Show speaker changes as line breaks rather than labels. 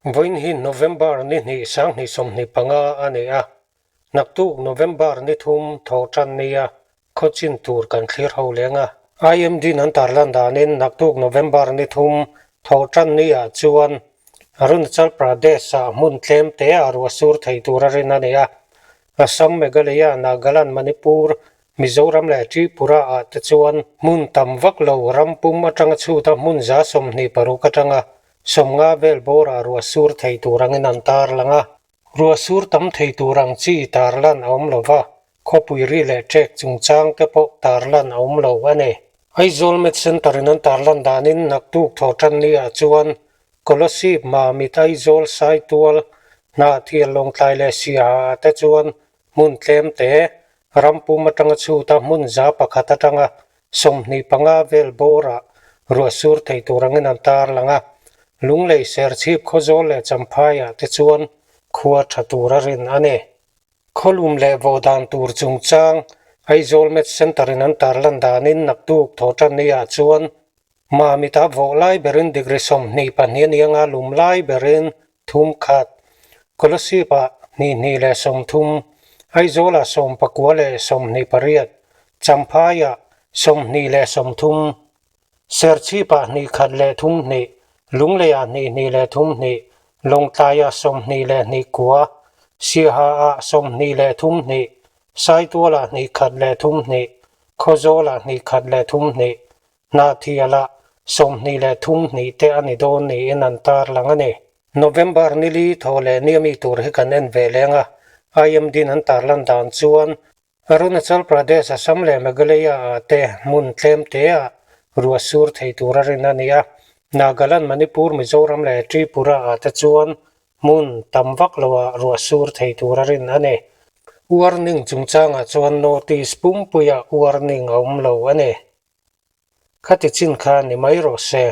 Vawiin hi November ni hnih 2025 a ni a, naktuk November ni thum thaw tan nia khawchin tur kan thlir ho leng a. IMD an tarlan danin naktuk November ni thum thaw tan niah chuan Arunachal Pradesh-ah hmun tlem te-ah ruah sur thei tur a rin a ni a, Assam, Meghalaya, Nagaland, Manipur, Mizoram leh Tripura-ah te chuan hmun tam vak lo ram pum atanga chhuta hmun 26 atanga 50 vel bawrah ruah sur thei tur angin an tarlang a. Ruah sur tam thei tur ang chi tarlan a awm lo va, khawpui ri leh ṭek chungchang te pawh tarlan a awm lo a ni. Aizawl Med Centre in an tarlan danin naktuk thawhṭan ni-ah chuan Kolasib, Mamit, Aizawl, Saitual, Hnahthial, Lawngtlai leh Siaha-ah te chuan hmun tlem te, ram pum atanga chhuta hmun 100 atanga 25 vel bawrah ruah sur thei tur angin an tarlang a. Lunglei Serchhip Khawzawl leh Champhaiah te chuan khua tha tur a rin a ni. Khawlum leh vawh dan tur chungchang Aizawl Med Centre in an tarlan danin naktuk thawhtan niah chuan Mamita vawh lai berin degree 22 a ni anga lum lai berin 31, Kolasib-ah 22 leh 30, Aizawl-ah 19 leh 28, Champhai-ah 20 leh 30, Serchhip-ah 21 leh 32, Lunglei-ah 22 leh 32, Lawngtlai-ah 22 leh 9, Siaha-ah 23 leh 32, Saitual-ah 21 leh 32, Khawzawl-ah 21 leh 32, Hnahthialah 23 leh 2 te a ni dawn niin an tarlang a ni. November ni li thaw leh ni ami tur hi kan en ve leng a, IMD-in an tarlan dan chuan Arunachal Pradesh, Assam leh Meghalaya-ah te hmun tlem te-ah ruah sur thei tur a rin a ni a, Nagaland, Manipur, Mizoram leh Tripura-ah te chuan hmun tam vak loah ruah sur thei tur a rin a ni. Warning chungchangah chuan notice pumpuiah warning a awm lo a ni. Khati chin kha ni mai rawh se.